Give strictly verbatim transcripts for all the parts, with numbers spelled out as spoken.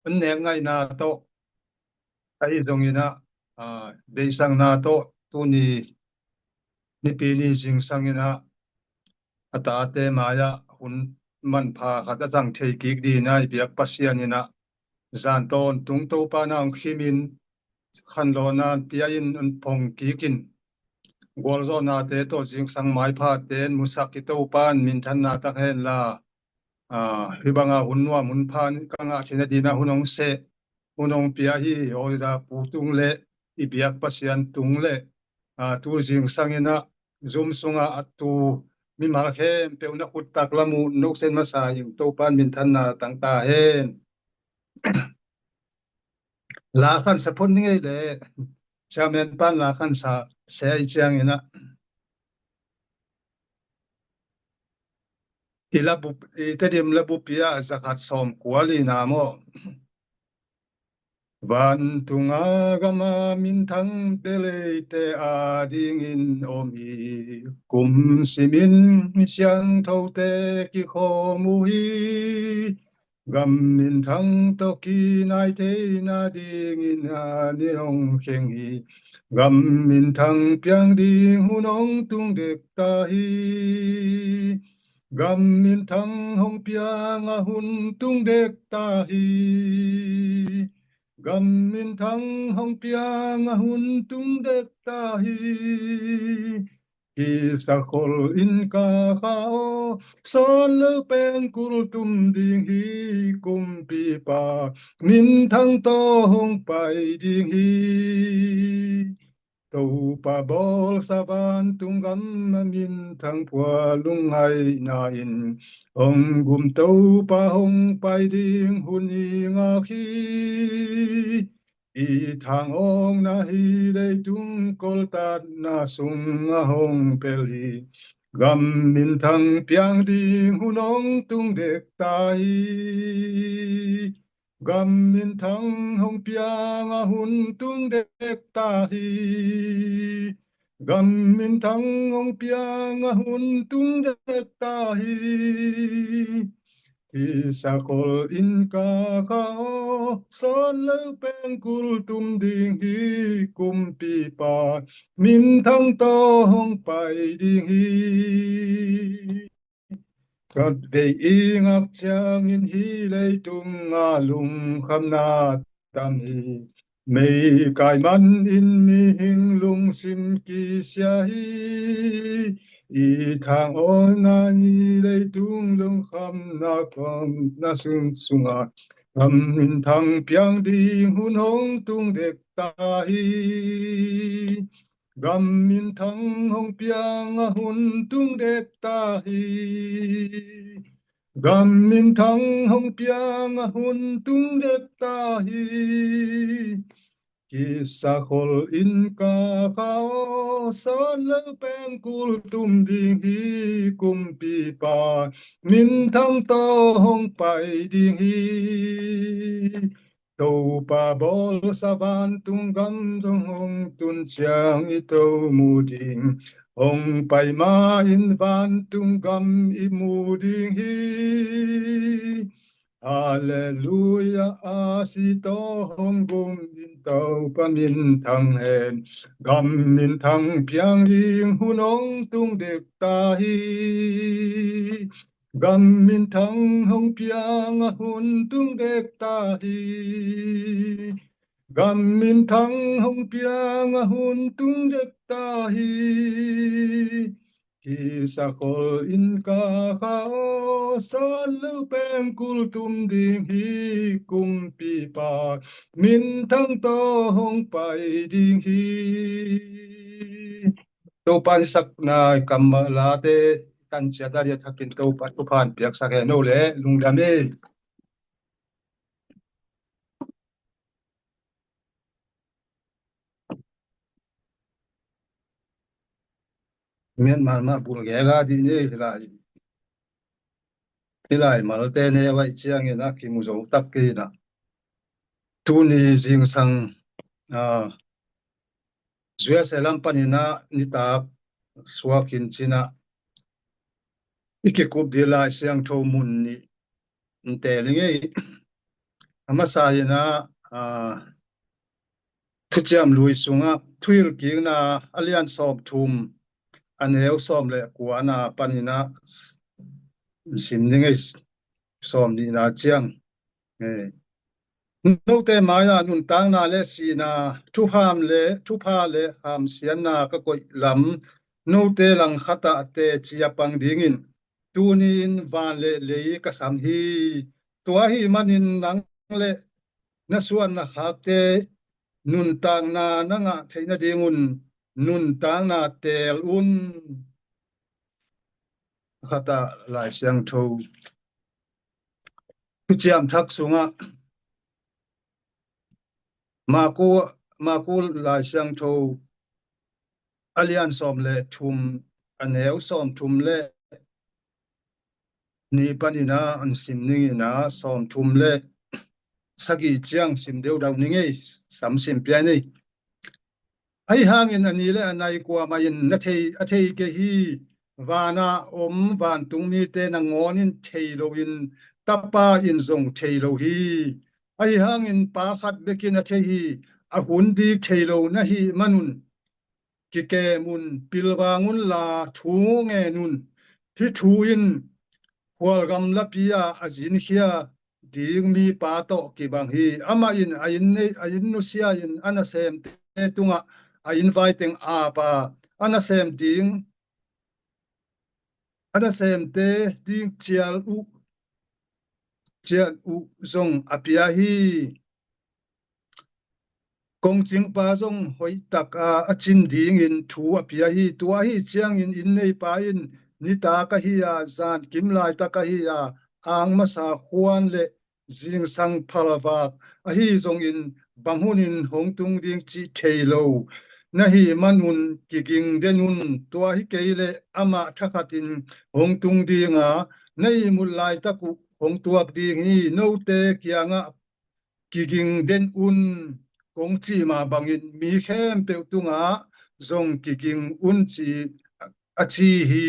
nek ngaihna tawh, ahi zongin ah, ah, deihsakna tawh tuni nipi ni zingsangin ah a tate mai-ah hun manpha khat a zang thei kik dingin ah i biak Pasian in ah zan tawntung Topa na hong khimin khanlawhna pia in hong phong kik in gualzawhnate tawh zingsang maiphate in musak i Topa in minthanna tak hen la. Ah, hih banga hun nuam hun pha in ka ngah theihna dingin ah hun hong seh, hun hong pia hi. Aw, i da pu tung le i biak Pasian tung le, ah, tu zingsangin ah Zoom sungah a tu mimal khempeuh na khut tak lam uh noksen masa in Topa in minthanna tang ta hen. La khansa phot ni ngei le, Chairman pan la khansa se i ciangin ah, i labu, i Tedim labupi ah zakhat sawm kua lina maw? Vantunga gama minthang pia leite adingin om hi. Kum simin siangthote kikhawm uh hi. Gam minthang tawh kinai theihna dingin a ni hong kheng hi. Gam minthang piang ding hun hong tung dek ta hi. Gam minthang hong piang a hun tung dek ta hi. Gam minthang hong piang a hun tung dek ta hi. Kisa khol in ka kha aw, sawn lo peng kul tum ding hi. Kumpipa minthang tawh hong pai ding hi. Topa bawlsa vantung gam a minthang pua lungngaihna in hong gum Topa hong pai ding hun i ngak hi. I thang awkna hi leitung koltatna sungah hong pel hi. Gam minthang piang ding hun hong tung dek ta hi. Gam minthang hong piang a hun tung dek ta hi. Gam minthang hong piang a hun tung dek ta hi. Kisa khol in ka kha aw, sawn lo peng kul tum ding hi. Kumpipa minthang tawh hong pai ding hi. Ka deih i ngak ciangin hi leitung a lungkhamna tam hi. Mei kai man in mihing lungsim kisia hi. I thang awkna hi leitung lungkhamna kamna sung sungah gam minthang piang ding hun hong tung dek ta hi. Gam minthang hong piang a hun tung dek ta hi. Gam minthang hong piang a hun tung dek ta hi. Kisa khol in ka kha aw, sawn lo peng kul tum ding hi. Kumpipa minthang tawh hong pai ding hi. Topa bawlsa vantung gam zong hong tun ciang i To mu ding. Hong pai ma-in vantung gam i mu ding hi. Halleluia, a si tawh hong gum in Topa minthang hen. Gam minthang piang ding hun hong tung dek ta hi. Gam minthang hong piang a hun tung dek ta hi. Gam minthang hong piang a hun tung dek ta hi. Kisa khol in ka kha aw, sawn lo peng kul tum ding hi. Kumpipa minthang tawh hong pai ding hi. Topa in sakna kammal late tan ciat a dia thakin Topa thupha piaksak hen. No le lungdam hi. Mian mal mah bul gega dih ni hi lai. Hi lai malte ne vai ciangin a kimu zo tak kei na. Tuni zingsang, ah, U S A lam panin ah nitak suak in cin ah i kikup dih Lai Siangtho mun nih in teel i ngei. A masa in ah, aa, Thuciam Lui sungah Thuhilhkikna a lian sawmthum, a neu sawm le kuana panin ah sim ning ei, sawmnihna ciang. Note mai-ah nuntakna le sihna, thuham le thupha le hamsiatna ka koih lam, note langkhat ah teci a pang dingin tuni-in van le lei ka sam hi. Tua ahih manin nang le na suan na khakte nuntakna na ngah theih nadingun nuntakna teel un. Khatah Lai Siangtho Thuciam Thak sungah Maku, Maku Lai Siangtho a lian sawm le thum, a neu sawmthum le nih panin ah an sim ning in ah, sawmthum le sagih ciang sim deudau ning ei, sam sim pia ning. Ahi hangin a ni le a nai kuamah in na thei, a thei kei hi. Vanah om vantung mite nangawn in thei loin Tapa in zong thei lo hi. Ahi hangin Pa khat bekin a thei hi. A hun dik thei lo na hih manun kikem un, pilvang unla thu ngen un. Hih thu in khualgam lapi-ah a zinkhia ding mipa tawh kibang hi. Amah in a inn nei, a inn nusia in a nasemte tungah a inn vai teng ap a, a nasem ding, a nasemte ding cial uh, cial uh zong a pia hi. Kongcingpa zong hoih taka a cin dingin thu a pia hi. Tua ahi ciangin inn neipa in nitak ahi a, zan kim laitak ahi a, ang masa khuan le zingsang phalvak ahi zongin bang hunin hong tung ding cih thei lo na hih manun kiging den un. Tua hi kei leh amah thakhatin hong tung ding a, na ihmut laitak uh hong tuak ding hi. Note kiangah kiging den un, kong cih mah bangin mi khempeuh tungah zong kiging un ci, a ci hi.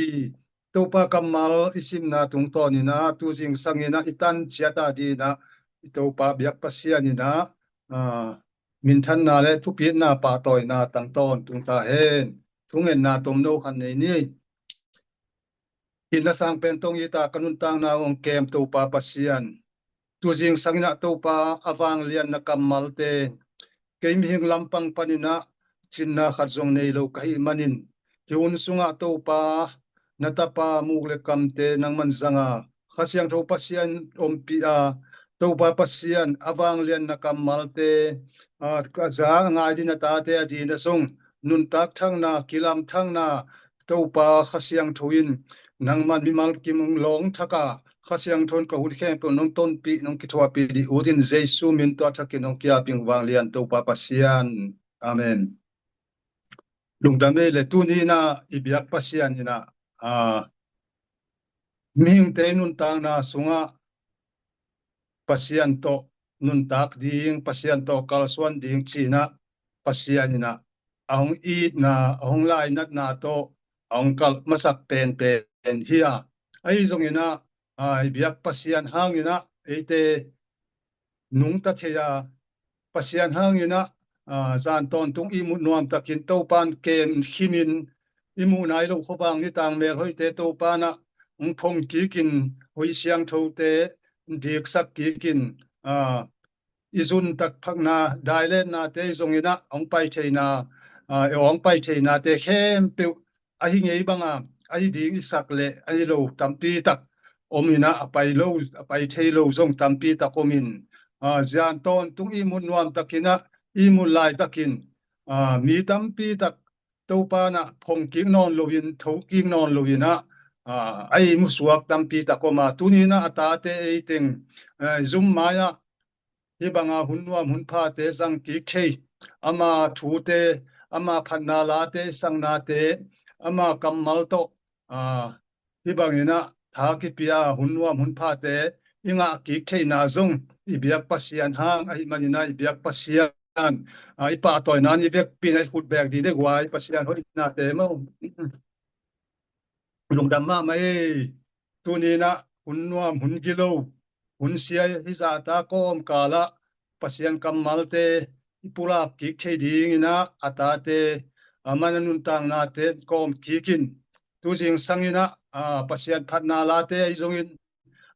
Topa kammal i simna tungtawnin ah, tu zingsangin ah i tan ciat a dingin ah i Topa biak Pasian in ah, aa, minthanna le thupitna pahtawina tang tawntung ta hen. Thungetna tomno khat nei ni. Inn a sang pen tong it a, ka nuntakna hong kem Topa Pasian. Tu zingsangin ah Topa, a vanglian na kammalte, kei mihing lampang panin ah cinna khat zong nei lo ka hih manin, hih hun sungah Topa, na tapa muk le kamte nangman zang a, Kha Siangtho Pasian ompih a, Topa Pasian a vanglian na kammalte, a, a za a ngai ding na tate a dingin ah zong nuntak thakna, kilam thakna, Topa Kha Siangtho in nangman mimal kim hong lawng thak a, Kha Siangtho in ka hun khempeuh nong tonpih, nong kithuahpih ding ut in Jesu min tawh a thakin hong ki-ap ing vanglian Topa Pasian. Amen. Lungdam ei le, tuni in ah i biak Pasian in ah, aa, mihingte nuntakna sungah Pasian tawh nuntak ding, Pasian tawh kalsuan ding ci-in ah Pasian in ah a hong itna, a hong lainatna tawh a hong kalh masak penpen hi a. Ahi zongin ah, aa, i biak Pasian hangin ah eite nungta thei a, Pasian hangin ah, aa, zan tawntung ihmut nuamtakin Topa'n kem khimin, i muh nai loh khuavak nitang melhoihte Topa'n ah hong phong kikin, hoih siangthote diksak kikin, aa, i zuntak phakna, dailetnate i zongin ah hong pai theina, aa, hong pai theinate khempeuh ahi ngei banga, ahi ding i sak leh ahi lo tampi tak om in ah, a pai lo, a pai thei lo zong tampi tak om in, aa, zan tawntung ihmut nuamtakin ah, ihmut laitakin, aa, mi tampi tak Topa'n ah phong kik nawn loin, tho kik nawn loin ah, aa, a ihmu suak tampi tak om a, tuni in ah a tate ei teng, aa, Zoom mai-ah hih banga hun nuam hun phate zang kik thei, ama thute, ama phatna late, i sangnate, ama kammal tawh, aa, hih bangin ah tha kipia hun nuam hun phate i ngah kik theihna zong i biak Pasian hang ahih manin ah, i biak Pasian, aa, i pahtawina i vekpi-in ah i khut beek ding deih guai, Pasian hoihnate maw. Lungdam mahmah ei. Tuni in ah hun nuam hun gilo, hun sia hizahta kawmkalah Pasian kammalte i pulak kik thei dinginah a tate, a man a nuntaknate kawm kikin tu zingsanginah, a, Pasian phatna late ahi zongin,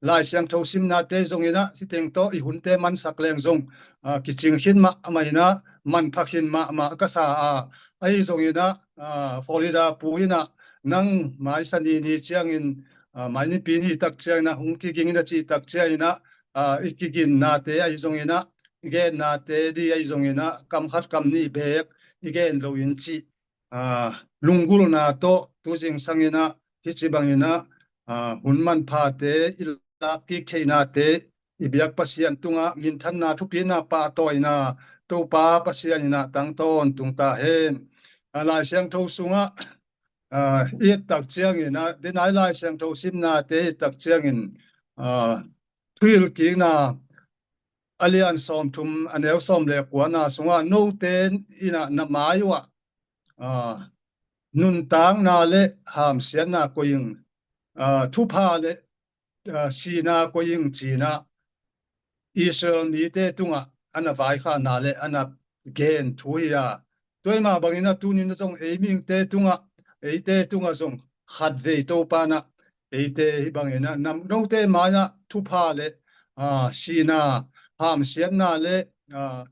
Lai Siangtho simnate zonginah, hiteng tawh i hunte mansak leng zong, a, kicing khin mahmah inah, manpha khin mahmah ka sa a, ahi zonginah, a, Florida pu inah, nang mai sani ni ciangin, a, mai nipi ni tak cianginah hong kiging inah cih tak cianginah, a, i kiginnate ahi zonginah, i gennate di ahi zonginah, kam khat kam nih beek i gen loin cih, a, lunggulhna tawh tu zingsanginah, hici banginah, a, hun manphate i lak kik theihnate i biak Pasian tungah minthanna thupina pahtawina Topa Pasian inah tangtawn tung ta hen. A, Lai Siangtho sungah, a, i et tak ciangin, a, denai Lai Siangtho simnate i et tak ciangin, a, Thuhilhkikna a lian sawmthum a neu sawm le kuana sungah note inah na mai uhah, a, nuntakna le hamsiatna koih ing, a, thupha le, a, sihna koih ing cinah Israel mite tungah a na vaikhakna le a na gen thu hi a, tua hi mah banginah tuninah zong ei mihingte tungah, eite tungah zong khatvei Topa inah eite hi banginah nam note mai-ah thupha le, a, sihna, hamsiatna le, a,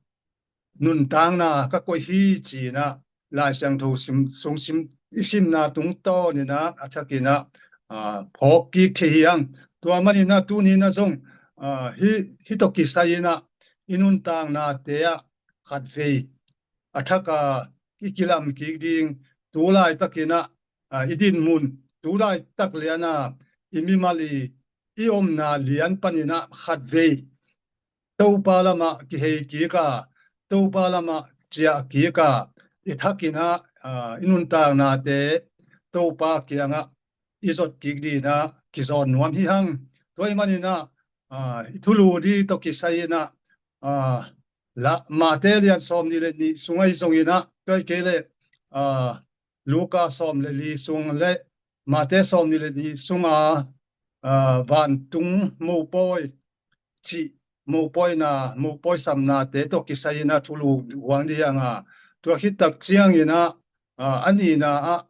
nuntakna ka koih hi cinah Lai Siangtho sim, sung sim, i simna tungtawninah a thakinah, a, phawk kik thei hi ang. Tua maninah tuninah zong, a, hi, hi tawh kisai inah i nuntaknate ah khatvei a thak a i kilam kik ding, tu laitakinah, a, i dinmun, tu laitak liana i mimal i, i omna lian paninah khatvei Topa lamah kihei kik a, Topa lamah ciah kik a, i thakinah, a, i nuntaknate Topa kiangah i zot kik dinah kizawn nuam hi hang. Tua hi maninah, a, i thulu di tawh kisai inah, a, la, Mate lian sawm nih le nih sung ahi zonginah, tua hi kei le, a, Luka sawm le li sung le Mate sawm nih le nih sunga, a, vantung mopawi cih, mopawina, mopawisamnate tawh kisai inah thulu huang dih hang a, tua khit tak cianginah, a, a nihna ah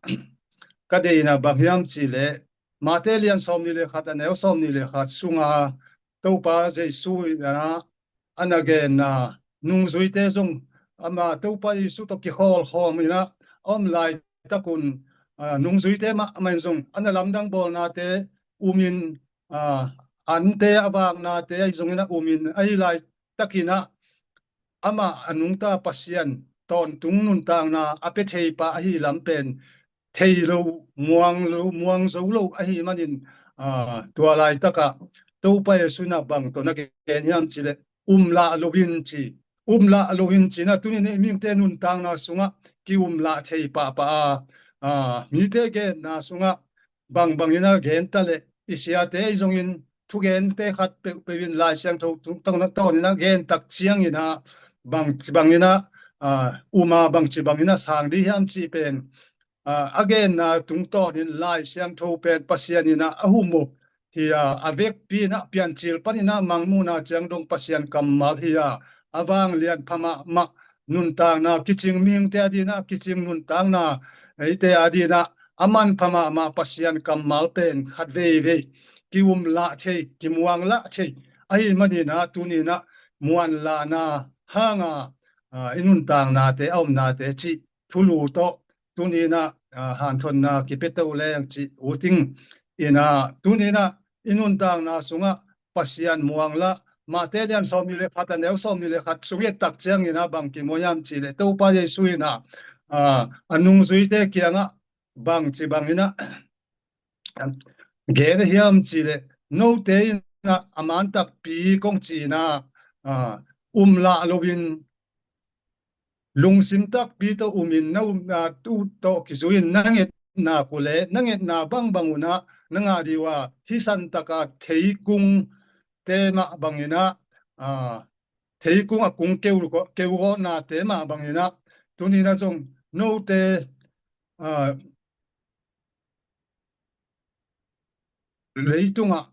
ka deihna bang hiam cihleh Mate lian sawm nih le khat a neu sawm nih le khat sunga Topa Jesu inah a na genna nungzuite zong ama Topa Jesu tawh kikhawlkhawm inah a om laitakun, a, nungzuite mahmah in zong a na lamdang bawlnate umin, a, ante a vaknate ahi zonginah umin ahi laitakinah amah a nungta Pasian tawntung nuntakna a pia thei pah ahi lam pen thei lo, muang lo, muang zo lo ahi manin, a, tua laitakah Topa Jesu inah bang tawh na gen hiam cihleh um lah loin ci, um lah loin cinah tunin i mihingte nuntakna sungah ki-um lah thei pahpah a, a, mite genna sungah bangbang inah gen ta leh i siate ahi zongin thugente khat peuhpeuh in Lai Siangtho tungtawn inah gen tak cianginah bangci banginah, a, um a bangci banginah sang dih hiam cih pen, a, a genna tungtawnin Lai Siangtho pen Pasian inah a hum uh hi a, a vekpi inah piancil paninah mangmuhna ciang dong Pasian kammal hi a, a vanglian pha mahmah nuntakna kicing mihingte a dinah kicing nuntakna eite a dinah a manpha mahmah Pasian kammal pen khat veivei ki-um lah thei, kimuang lah thei ahi maninah tuninah muanlahna hanga, a, i nuntaknate a omnate cih thulu tawh tuninah, a, hanthotna kipia to leng cih uting inah tuninah i nuntakna sungah Pasian muang lah, Mate lian sawm nih le khat a neu sawm nih le khat sung i et tak cianginah bang kimu hiam cihleh Topa Jesu inah, a, a nungzuite kiangah bangci banginah gen a hiam cihleh note inah a man takpi kong cinah, a, um lah loin lungsim takpi tawh umin na upna uh tawh kizui-in na ngetna uh leh na ngetna bangbang unah na ngah dih uh a, hih santaka theikungte mah banginah, a, theikung a kung keu, keugawhnate mah banginah tuninah zong note, a, leitungah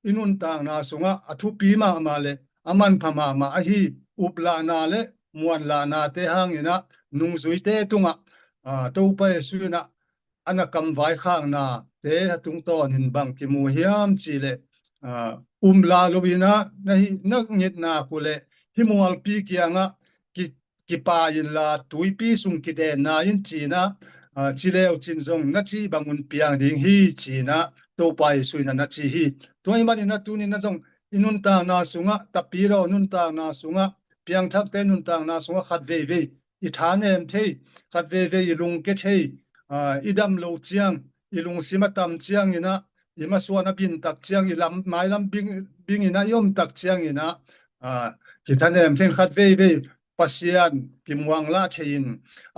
i nuntakna sungah a thupi mahmah le a manpha mahmah ahi uplahna le muanlahnate hanginah nungzuite tungah, aa, Topa Jesuh inah a na kamvaikhaknate a tungtawnin bang kimu hiam cihleh, aa, umlah loinah na hi na ngetnak uh leh hih mualpi kiangah ki kipai inla tuipi sung kidenna in cinah, aa, ci leu cin zong na cih bangun piang ding hi cinah Topa Jesuh inah na ci hi. Tua ahih maninah tuninah zong i nuntakna sungah, tapidaw nuntakna sungah, piangthakte nuntakna sungah khat veivei i thanem thei, khat veivei i lungke thei, aa, i dam lo ciang, i lungsim a tam cianginah, i masuan a bin tak ciang, i lam, mailam bing, binginah i om tak cianginah, aa, i thanem thei khat veivei Pasian kimuanglah thei in,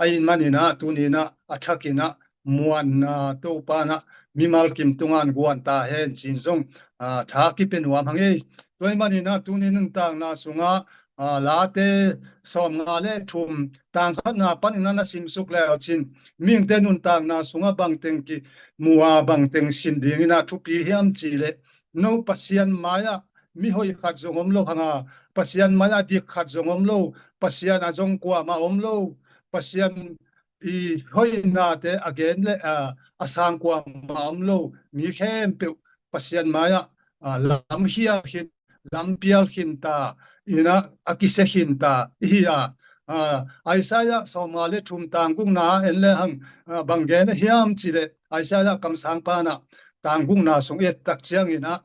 ahih maninah tuninah a thakinah muanna Topa inah mimal kim tungan guan ta hen cin zong, aa, tha kipia nuam hang ei. Tua ahih maninah tuni nuntakna sungah, aa, Late sawmnga le thum tang khatna paninah na simsuk leu cin mihingte nuntakna sungah bangteng kimu a bangteng sin dinginah thupi hiam cihleh no Pasian mai-ah mihoih khat zong om lo hanga, Pasian mai-ah dik khat zong om lo, Pasian a zong kuamah om lo, Pasian i hoihnate a gen le, aa, a sang kuamah om lo, mi khempeuh Pasian mai-ah, aa, lamkhia khin, lampial khinta inah a kisia khinta ihi a, aa, Isaiah sawmnga le thum tang gukna en le hang, aa, bang gen hiam cihleh Isaiah kamsangpa inah tang gukna sung i et tak cianginah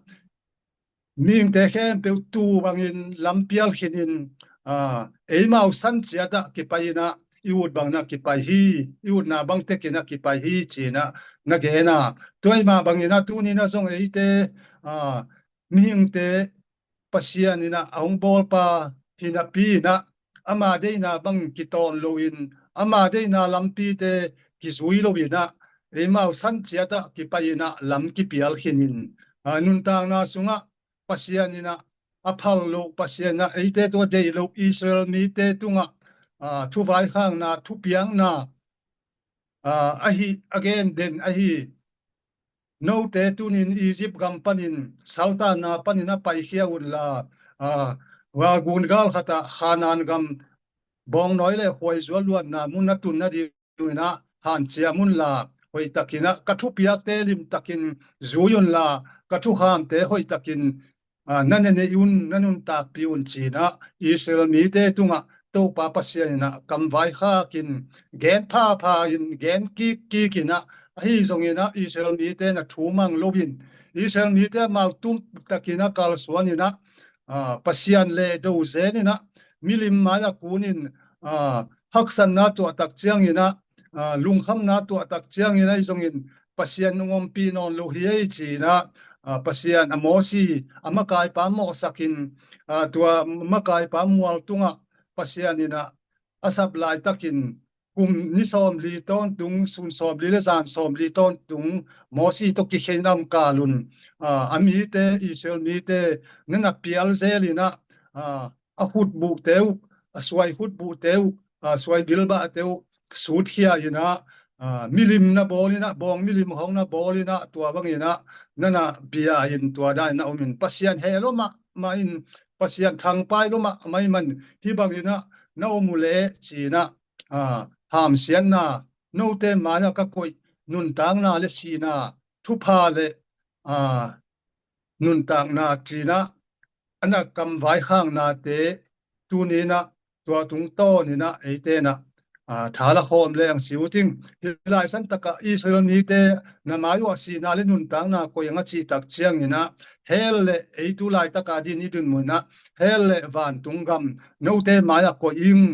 mihingte khempeuh tuu bangin lampial khinin, aa, eimau san ciatah kipai inah i ut banginah kipai hi, i utna bang tekinah kipai hi cinah na gen a. Tua ahih mah banginah tuninah zong eite, aa, mihingte Pasian inah a hong bawlpa hi napi inah ama deihna bang kitawn loin, ama deihna lampite kizui loinah eimau san ciatah kipai inah lam kipial khinin, aa, nuntakna sungah Pasian inah a phal loh, Pasian inah eite tawh a deih loh Israel mite tungah, aa, thuvaikhakna, thupiakna, aa, ahi, a gen den ahi. Note tunin Egypt gam panin, saltanna panin a paikhia unla, aa, gun gal khatah Khanaan gam bawngnawi le khuaizual luanna mun a tun nading inah hanciam unla, hoihtakinah ka thupiakte limtakin zui unla, ka thukhamte hoihtakin, aa, na ne nei un, na nuntakpih un cinah Israel mite tungah Topa Pasian inah kamvai khakin, gen phapha in, gen kikkik inah, ahi zonginah Israel mite na thumang loin, Israel mite amau tumtakinah kalsuan inah, aa, Pasian le do zen inah, milim mai-ah kunin, aa, haksatna tuahtak cianginah, aa, lungkhamna tuahtak cianginah, ahi zongin Pasian nung ompih nawn lo hi ei cinah, aa, Pasian a Mosi, a makaipa mawhsakin, aa, tua makaipa mual tungah Pasian inah a sap laitakin kum ni sawmli tawntung, sun sawmli le zan sawmli tawntung Mosi tawh kikhen a om kalun, aa, a mite, Israel mite, na na pial zel inah, aa, a khutbuhte uh, a suai khutbuhte uh, aa, suai bilbahte uh sutkhia inah, aa, milim na bawl inah, bawng milim hong na bawl inah, tua banginah na na bia in tua dan inah om in, Pasian heh lua mahmah in, Pasian thangpai lua mahmah in, man hih banginah na om uh leh cinah, aa, hamsiatna, note mai-ah ka koih nuntakna le sihna, thupha le, aa, nuntakna cinah a na kamvai khaknate tuninah tua tungtawninah eite inah, aa, tha la khawm leng si uh ting. Hih laisan takah Israel mite na mai-ah sihna le nuntakna koih ing a cihtak cianginah, hell le ei tu laitaka din i dinmun inah, hell le vantung gam note mai-ah koih ing.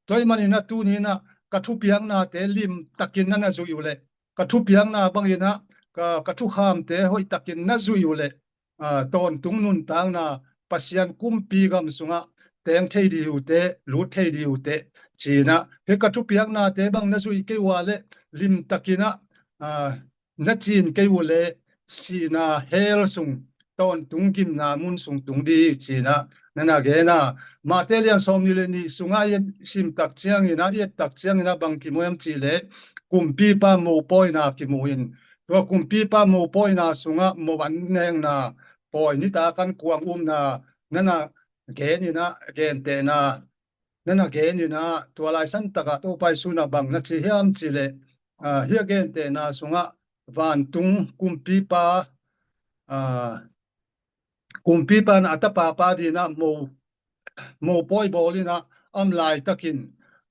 Tua ahih maninah tuninah ka thupiaknate limtakin na na zuih uh leh, ka thupiakna banginah ka, ka thukhamte hoihtakin na zuih uh leh, aa, tawntung nuntakna Pasian kumpi gam sungah teng thei dih uh teh, lut thei dih uh teh cinah, hih ka thupiaknate bang na zuih kei uh a leh limtakinah, aa, na cin kei uh leh sihna hell sung, tawntung gimna mun sung tung dih cinah na na gen a. Mate lian sawmnih le nih sungah i simtak cianginah, i ettak cianginah bang kimu hiam cihleh kumpipa mopawina kimu in, tua kumpipa mopawina sungah mo an nekna pawi nitak an kuang umna na na gen in ah, gentehna na na gen in ah, tua lai san takah Topa Jesu in ah bang na ci hiam cih leh, ah, hih a gentehna sungah vantung kumpipa, ah, kumpipa in ah a tapa pa dingin ah mo, mopawi bawl in ah, a om laitakin,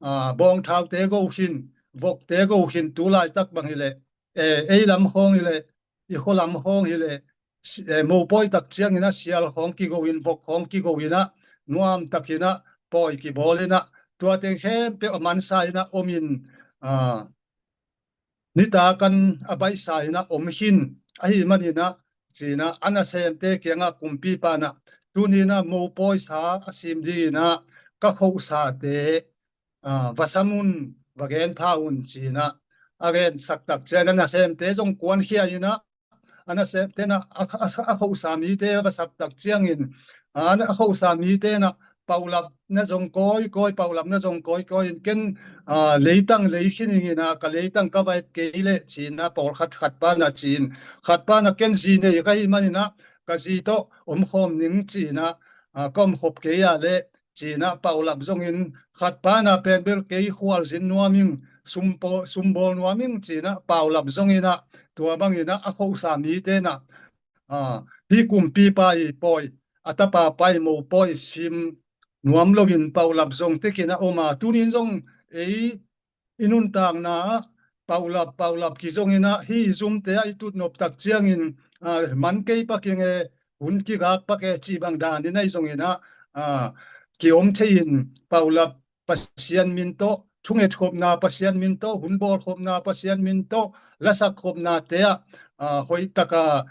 ah, bawngthaute go khin, vokte go khin, tu laitak bang hi leh, eh, ei lam khawng hi leh, i khua lam khawng hi leh, si-, eh, mopawi tak ciangin ah sial khawng kigo in, vok khawng kigo in ah, nuam takin ah pawi kibawl in ah, tua teng khempeuh a mansa in ah om in, ah, nitak an a baihsa in ah om khin, ahih manin ah, ci-in ah, a nasemte kiangah kumpipa in ah, tuni in ah mopawi sa a sim dingin ah ka khosate, ah, va sam un, va genpha un, ci-in ah a gensak tak ciangin ah, nasemte zong kuankhia in ah, a nasemte in ah, a, a, a khosa mite va sak tak ciangin, ah, a khosa mite in ah paulap na zong kawikawi, paulap na zong kawikawi in, ken, ah, leitang lei khin ing in ah, ka leitang ka va et kei leh, ci-in ah pawlkhat, khat pa in ah ci-in, khat pa in ah ken zi nei ka hih manin ah ka zi tawh omkhawm ning, ci-in ah, ah, ka omkhop kei a leh, ci-in ah paulap zongin, khat pa in ah pen bel kei khualzin nuam ing, sum paw-, sum bawl nuam ing, ci-in ah paulap zongin ah, tua bangin ah a khosa mite in ah, ah, hih kumpipa i pawi, a tapa pa i mopawi sim nuam loin paulap zong tekin a om a, tunin zong ei i nuntakna ah paulap, paulap kizongin ah, hih i zumte ah i tutnop tak ciangin, ah, man kei pak ing e, hun kigak pak e, cih bang danin ahi zongin ah, ah, kiom thei in, paulap Pasian min tawh, thungetkhopna Pasian min tawh, hun bawlkhopna Pasian min tawh, lasakkhopnate ah, ah, hoihtaka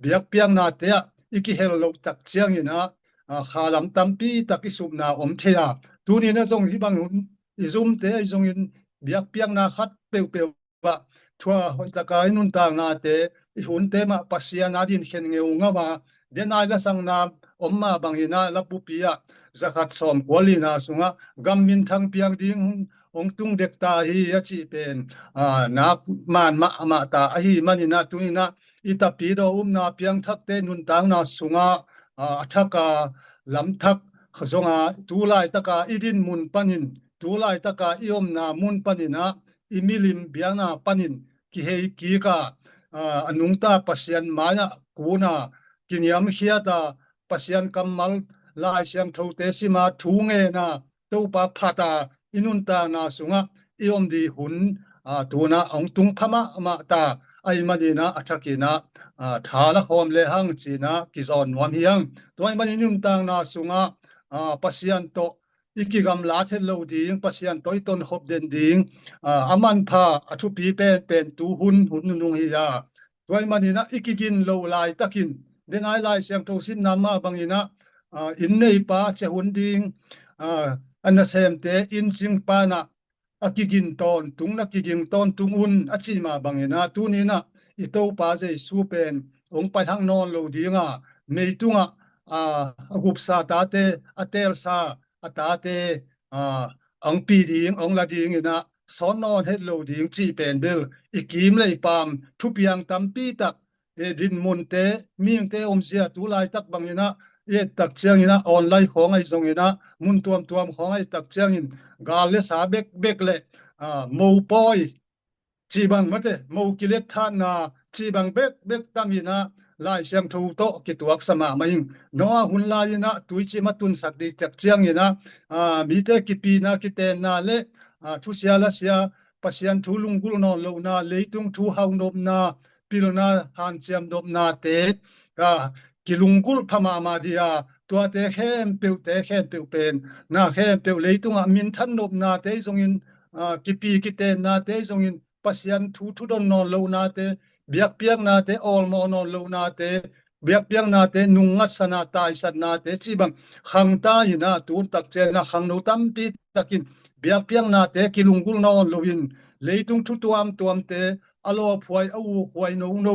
biakpiaknate ah i kihel loh tak ciangin ah, ah, khalam tampi tak i supna om thei a. Tunin ah zong hih bang hun i zumte ahi zongin biakpiakna khat peuhpeuh ah, thua hoihtaka i nuntaknate, i hunte mah Pasian a din khen ngeungau a, denai lasakna om mah bangin ah, labupi ah zakhat sawmkua lina sungah gam minthang piang ding hun hong tung dek ta hi, a cih pen, ah, nak man mahmah ta ahih manin ah, tunin ah i tapidaw upna piangthakte nuntakna sungah, ah, a thak a, lamthak zong a, tu laitaka i din mun panin, tu laitaka i omna mun panin ah, i milim biakna panin kihei kik a, ah, a nungta Pasian mai-ah kun a, kiniamkhiat a, Pasian kammal, Lai Siangthote sim a, thu ngen a, Topa phat a, i nuntakna sungah i om ding hun, ah, tu-in ah hong tung pha mahmah ta ahih manin ah, a thakin ah, ah, tha la khawm lehang, ci-in ah kizawn nuam hi hang. Tua ahih manin i nuntakna sungah, ah, Pasian tawh i kigamlat het loh ding, Pasian tawh i tonkhop den ding, ah, a manpha, a thupi penpen tu hun, hun nunung hi a. Tua ahih manin ah i kigin loh laitakin, denai Lai Siangtho simna mah bangin ah, ah, inn neipa, cia hun ding, ah, a nasemte, inn cingpa in ah, a kigin tawntung, na kigin tawntung un, a cih mah bangin ah, tunin ah i Topa Jesu pen hong paihak nawn lo ding a, meitungah, ah, a gupsa tate, a teelsa a tate, ah, hong pi ding, hong la dingin ah, sawn nawn het lo ding cih pen bel i kim le i pam, thupiang tampi tak, eh, dinmunte, mihingte omzia tu laitak bangin ah, i et tak ciangin ah, online khawng ahi zongin ah, mun tuamtuam khawng ahi tak ciangin, gal le sa bekbek le, ah, mopawi cih bang, mate, mo kilet thatna cih bang bekbek tam in ah, Lai Siangtho tawh kituaksa mahmah ing. Noah hun lai-in ah tuicim a tunsak ding tak ciangin ah, ah, mite kipina, kitenna le, ah, thusia lasia, Pasian thu lunggulh nawn lohna, leitung thu haunopna, pilna hanciam nopnate, ah, kilunggulh pha mahmah ding a, tuate khempeuhte khempeuh pen, na khempeuh leitungah minthan nopnate zongin, ah, kipi kitennate zongin, Pasian thu thudon nawn lohnate, biakpiaknate, awlmawh nawn lohnate, biakpiaknate, nungngatsana, taisatnate cih bang khangta in ah, tun tak ciangin ah khangno tampi takin biakpiaknate kilunggulh nawn loin, leitung thu tuamtuamte, a lawphuai, a ukhuai nono,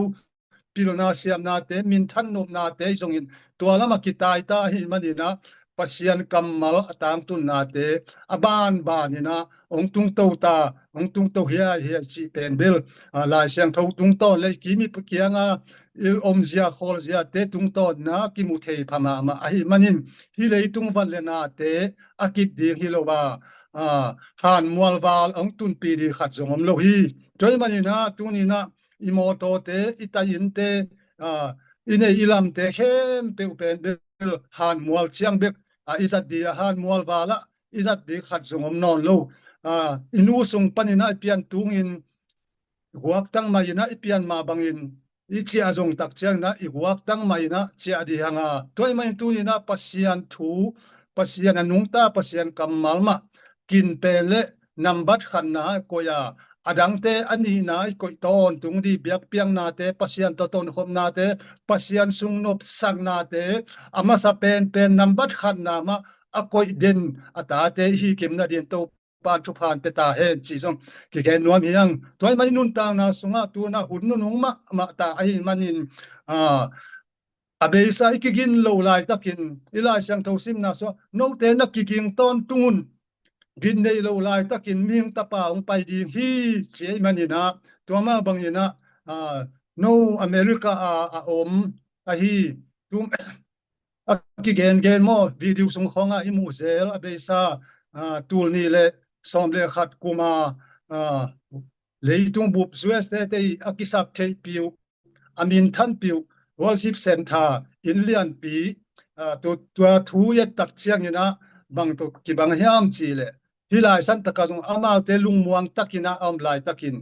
pilna siamnate, minthan nopnate zongin tua lamah kitaita ahih manin ah, Pasian kammal a tangtunnate a banbanin ah hong tungto ta, hong tungto hiaihiai cih pen bel, ah, Lai Siangtho tungtawn le i kim i kianga i omzia khawlziate tungtawn ah kimu thei pha mahmah ahih manin, hih leitung van le nate a kip ding hi lo a, ah, hanmual val hong tunpih ding khat zong om lo hi. Tua ahih manin ah tuni-in ah i mawtawte, i tai-innte, ah, i neih i lamte khempeuh pen bel hanmual ciang bek, ah, i zat ding a, hanmual val ah i zat ding khat zong om nawn lo. Ah, i nu sung panin ah i pian tungin guaktang mah in ah i pian mah bangin i ciah zong tak ciangin ah i guaktang mah in ah ciah ding hi hang a. Tua ahih manin tuni-in ah Pasian thu, Pasian a nungta Pasian kammal mah kin pen le nambat khatna a koih a, a dangte a nihna a koih tawntung ding, biakpiaknate, Pasian tawh tonkhopnate, Pasian sungnopsaknate, a masa penpen nambat khatna mah a koih den a tate i hi kim nadingin Topa'n thupha hong pia ta hen cih zong kigen nuam hi hang. Tua ahih manin nuntakna sungah tu-in ah hun nunung mahmah ta ahih manin, ah, a beisa i kigin loh laitakin i Lai Siangtho simna sungah note na kiging tawntung un, gin nei loh laitakin mihing tapa hong pai ding hi, ci ahih manin ah, tua mah bangin ah, ah, no America ah a om ahi, tu a kigengen maw, video sung khawngah i muh zel a beisa, ah, tul nih le sawm le khat kuma, ah, leitung bup U S A te i a kisap theihpih uh, a minthanpih uh Worship Center inn lianpi, ah, tu, tua thu i et tak ciangin ah bang tawh kibang hiam cih leh, hih lai santaka zong amaute lungmuang takin ah a om laitakin,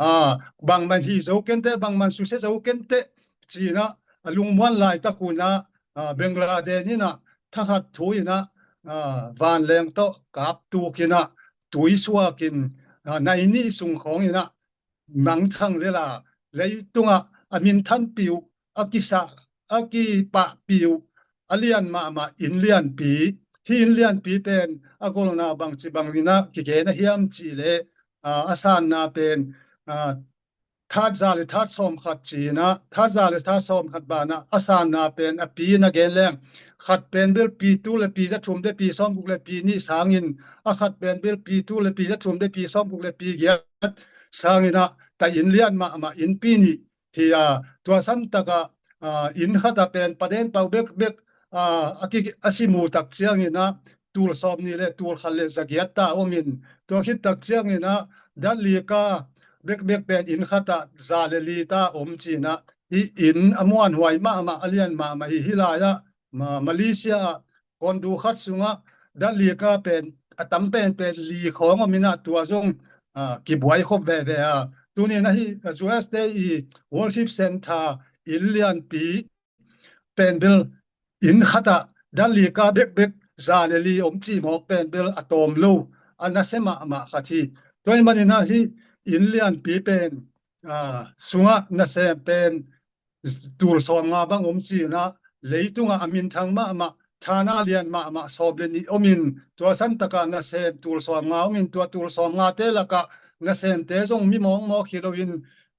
ah, bangmah hih zo kei inteh, bangmah susia zo kei inteh ci-in ah a lungmuan laitak un ah, ah, Bangladesh in ah thakhat thu in ah, ah, vanleng tawh kaptukin ah tui suakin, ah, nai nih sung khawngin ah mangthang lel a, leitungah a minthanpih uh, a kisa, a kipahpih uh, a lian mahmah inn lianpi, hih inn lianpi pen a golna bangci bangin ah kigen a hiam cih leh, ah, a sanna pen, ah, that za le that sawmkhat ci-in ah, that za le that sawmkhat banah a sanna pen a pi in a gen leng, khat pen bel pi tul le pi za thum le pi sawmguk le pi nih sangin, a khat pen bel pi tul le pi za thum le pi sawmguk le pi giat sangin ah, tai inn lian mahmah innpi nih hi a, tua santaka, ah, inn khatah pen paden pau bekbek, ah, a ki, a sim uh tak ciangin ah tul sawmnih le tul khat le za giat ta om in, tua khit tak ciangin ah dat li ka bekbek pen inn khatah za le li ta om ci-in ah, hih inn a muanhuai mahmah, a lian mahmah hi. Hih lai-ah, Ma-, Malaysia ah kawngdu khat sungah dat li ka pen a tam penpen li khawng om in ah, tua zong, ah, kibuai khop veve a. Tuni-in ah hih, ah, U S A te i Worship Center inn lianpi pen bel inn khatah dat li ka bekbek za le li om cih mawk pen bel a tawm lo, a nasia mahmah khat hi. Tua ahih manin ah hih inn lianpi pen, ah, sungah nasem pen tul sawmnga bang om ci-in ah, leitungah a minthang mahmah, thana lian mahmah sawm le nih om in, tua santaka nasem tul sawmnga om in, tua tul sawmngate lakah nasemte zong mi mawkmawk hi loin,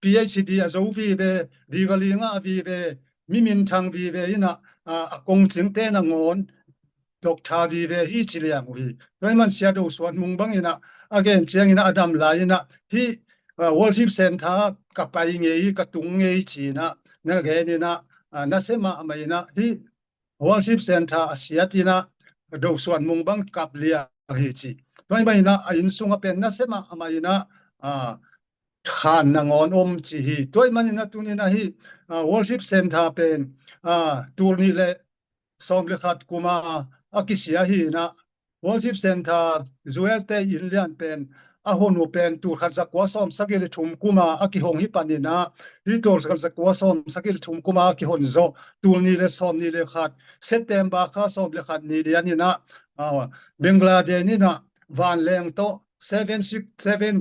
P H D a zo vive, degree ngah vive, mi minthang vive in ah, ah, a kongcingte nangawn doctor vive hi ci liang uh hi. Tua ahih man Sia Do Suan Mung bangin ah a gen ciangin ah a dam lai-in ah, hih, ah, Worship Center ka pai ngei, ka tung ngei ci-in ah na gen in ah, ah, nasia mahmah in ah hih Worship Center a siat in ah Do Suan Mung bang kap liang hi ci. Tua ahih manin ah a inn sungah pen nasia mahmah in ah, ah, khan nangawn om ci hi. Tua ahih manin ah tuni-in ah hih, ah, Worship Center pen, ah, tul nih le sawm le khat kuma a kisia hi in ah, Worship Center U S A te inn lian pen a hon uh pen tul khat za kua sawm sagih le thum kuma a kihong hi panin ah, hih tul khat za kua sawm sagih le thum kuma a kihon zawh tul nih le sawmnih le khat, September kha sawm le khat ni lian in ah, ah, Bangladesh in ah vanleng tawh seven six seven,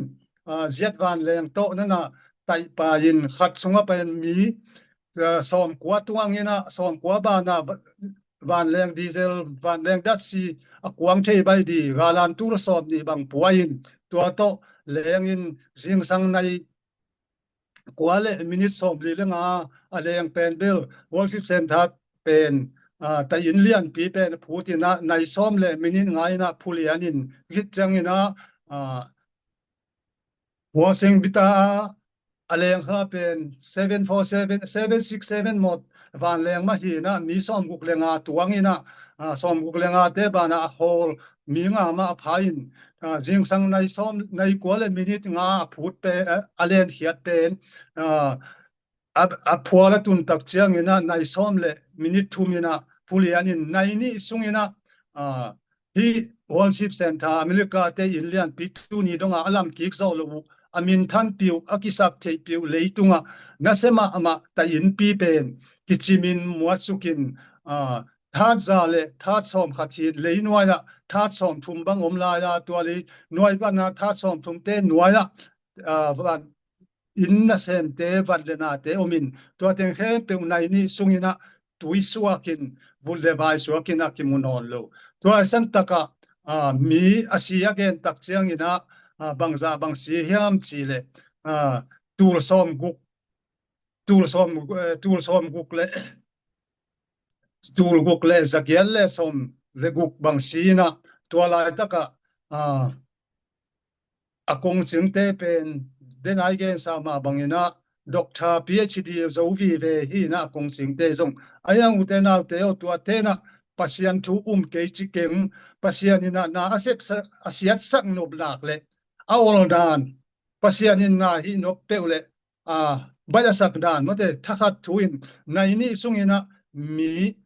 ah, jet vanleng tawh na na taihpai in, khat sungah pen mi, ah, sawmkua tuang in ah, sawmkua banah va-, vanleng diesel, vanleng datsi a kuang thei baih ding, galan tul sawmnih bang pua in, tua tawh leng in zingsang nai kua le minit sawmli le nga a leng pen bel Worship Center pen ah, tai inn lianpi pen a phut in ah nai sawm le minit nga in ah phulian in, khit ciangin ah, ah, Huaseng bita a, a lengkha pen seven four seven, seven six seven mawt vanleng mah hi in ah mi sawmguk le nga tuang in ah, ah, sawmguk le nga te banah a hawl mi nga mah a pha in, ah, zingsang nai sawm, nai kua le minit nga a phut pen, ah, a lenkhiat pen, ah, a, a phual a tun tak ciangin ah nai sawm le minit thum in ah phulian in nai nih sungin ah, ah, hih Worship Center America te inn lianpi tuni dongah a lam kik zawh loh uh, a minthanpih uh, a kisap theihpih uh leitungah nasia mahmah tai innpi pen kicimin muatsukin, ah, that za le that sawm khat hi, leinuai ah that sawm thum bang om lai a, tua leinuai pan ah that sawm thum te nuai ah, ah, van inn nasemte, vat le nate om in, tua teng khempeuh nai nih sungin ah tui suakin, vut le vai suakin a kimu nawn lo. Tua i san takah, ah, mi a si a gen tak ciangin ah, ah, bangzah bang si hiam cih leh, ah, tul sawmguk, tul sawm, eh, tul sawmguk le, tul guk le zagiat le sawm le guk bang si in ah, tua laitakah, ah, a kongcingte pen, den a i gensa mah bangin ah, Doctor, P H D zo vive hi in ah, a kongcingte zong, a yang ute naute aw, tuate in ah Pasian thu um kei ci keng, Pasian in ah na a sepsa-, a siatsak nop lak le a ol dan, Pasian in na hih nop peuh le, ah, baih a sak dan, mate, thakhat thu in nai nih sungin ah mi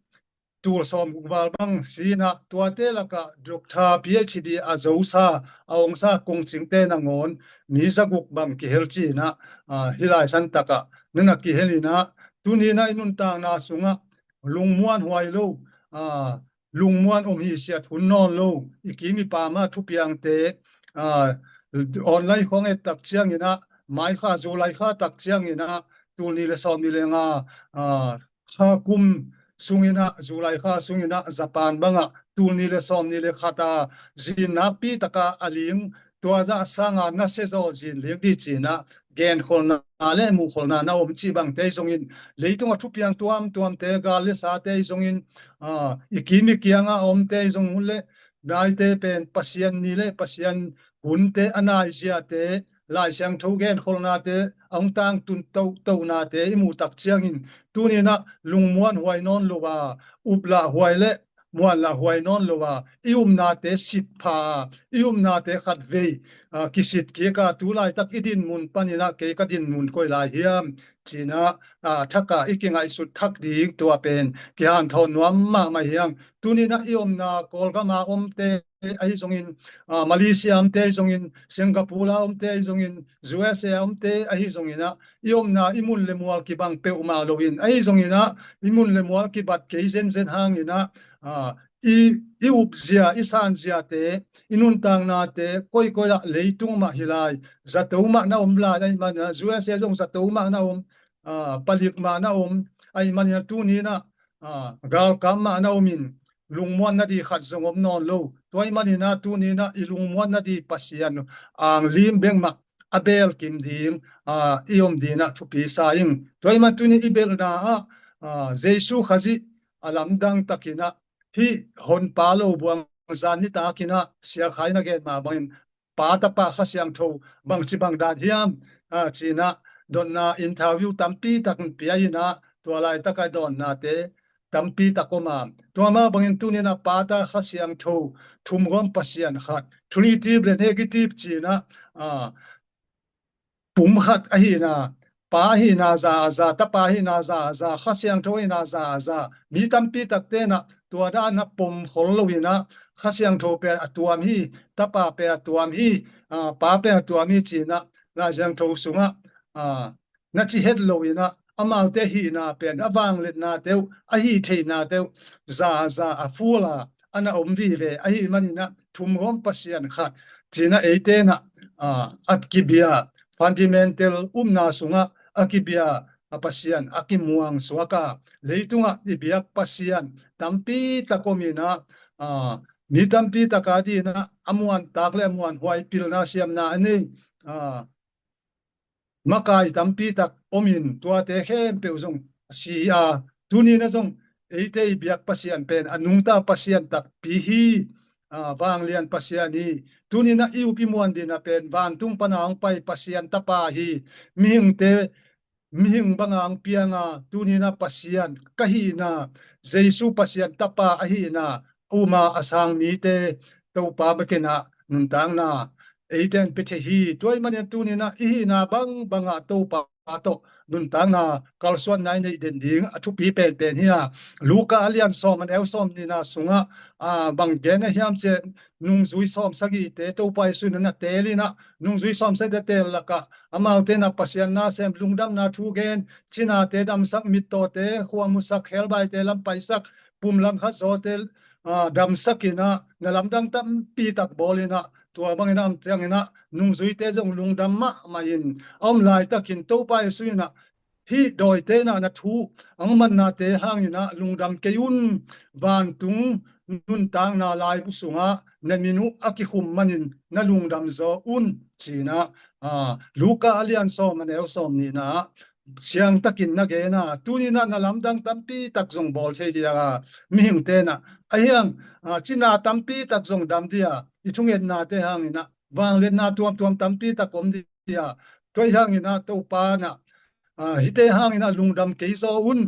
tul sawmguk val bang si in ah, tuate lakah Doctor, P H D a zosa, a ongsa kongcingte nangawn mi zaguk bang kihel ci in ah, ah, hih lai san takah na na kihel in ah, tuni in ah i nuntakna sungah lungmuanhuai lo, ah, lungmuan om hi siat hun nawn lo, i kim i pam ah thupiangte, ah, online khawng et tak ciangin ah, mai kha, July kha tak ciangin ah, tul nih le sawm nih le nga, ah, kha kum sungin ah, July kha sungin ah, Japan bangah tul nih le sawm nih le khat a zin nakpi taka a ling, tua zah sanga nasia zaw zin ling dih ci in ah, genkholhna le muhkholhna na om cih bangte zongin, leitung a thupiang tuamtuamte, gal le sate zongin, ah, i kim i kianga a omte zong hun le naite pen Pasian ni le Pasian hunte a naiziate, Lai Siangtho genkholhnate a hong tangtun tohtohnate i muh tak ciangin, tuni in ah lungmuanhuai nawn lo a, uplahhuai le muanlahhuai nawn lo a, i upnate sip pha, i upnate khatvei, ah, kisit kik a, tu laitak i dinmun panin ah kei ka dinmun koi lai hiam ci in ah, ah, thak a i kingaihsut thak ding, tua pen kihanthawn nuam mahmah hi hang. Tuni in ah i omna Kawlgam a omte ahi zongin, ah, Malaysia omte ahi zongin, Singapore a omte ahi zongin, U S A a omte ahi zongin ah, i omna i mun le mual kibang peuhmah loin, ahi zongin ah i mun le mual kibat kei zenzen hangin ah, ah, i, i upzia, i sanziate, i nuntaknate koikoi ah, leitung mah hi lai, zato mah na om lai ahih manin ah, U S A zong zato mah na om, ah, palik mah na om ahih manin ah, tuni in ah, ah, galkap mah na om in, lungmuan nading khat zong om nawn lo. Tua ahih manin ah, tuni in ah i lungmuan nading Pasian anglim bek mah a belkim ding, ah, i om dingin ah thupi sa ing. Tua ahih manin tuni i belhna ah, ah, Jesu Khazih a lamdang takin ah, hih Honpa Lo Buang zan nitakin ah, Sia Khai na gen mah bangin, Pa, Tapa, Kha Siangtho bangci bang dan hiam, ah, ci in ah dotna interview tampi tak in pia in ah, tua laitak a dotnate tampi tak om a. Tua mah bangin tuni in ah Pa, Tapa, Kha Siangtho, thumgawm Pasian khat, Trinity le negative ci in ah, ah, pum khat ahihna, Pa ahihna za a za, Tapa ahihna za a za, Kha Siangtho ahihna za a za, mi tampi takte in ah tua dan a pom khol lo in ah, Kha Siangtho pen a tuam hi, Tapa pen a tuam hi, ah, Pa pen a tuam hi ci in ah, Lai Siangtho sungah, ah, na ci het lo in ah, amaute hihna pen, a vangliatnate uh, a hih theihnate uh za a za a full a, a na om vive ahih manin ah, thumgawm Pasian khat ci in ah eite in ah, ah, a kibia, fundamental upna sungah a kibia, a Pasian a kimuang suak a, leitungah i biak Pasian tampi tak om in ah, ah, mi tampi tak a dingin ah a muantak le a muanhuai pilna siamna a nei, ah, makai tampi tak om in, tuate khempeuh zong a si a, tuni in ah zong eite i biak Pasian pen a nungta Pasian takpi hi. Aa, vanglian Pasian hi. Tuni-in ah i up i muan dingin ah pen vantung pan a hong pai Pasian Tapa hi. Mihingte, mihing banga hong pianga, tuni-in ah Pasian ka hihna, Jesu Pasian Tapa ahihna, a um a a sang mite Topa bek in ah nuntakna eite in pia thei hi. Tua ahih manin tuni-in ah i hihna bangbang ah Topa tawh nuntakna kalsuanna i neih den ding a thupi penpen hi a. Luka a lian sawm, a neu sawmnihna sungah, aa, bang gen ahi hiam cih leh, nungzui sawmsagihte Topa Jesu in ah na teel in ah, nungzui sawmsagihte teel lakah amaute in ah Pasian na sem, lungdamna thu gen, cinate damsak, mittawte khuamusak, khebaite lam paisak, pum langkhat zawte, aa, damsak in ah, na lamdang tampi tak bawl in ah, tua bangin ah, a ciangin ah nungzuite zong lungdam mahmah in a om laitakin Topa Jesu in ah, hih dawite in ah na thu a hong mannate hangin ah lungdam kei un, vantung nuntakna laibu sungah na min uh a kikhum manin na lungdam zaw un, ci-in ah, aa, Luka a lian sawm, a neu sawmnihna ah siangtakin na gen a, tuni-in ah na lamdang tampi tak zong bawl thei ding a, mihingte in ah, ahi hang, aa, cina tampi tak zong dam ding a, i thungetnate hangin ah vangliatna tuamtuam tampi tak om ding a, tua ahih hangin ah Topa in ah, aa, hihte hangin ah lungdam kei zaw un.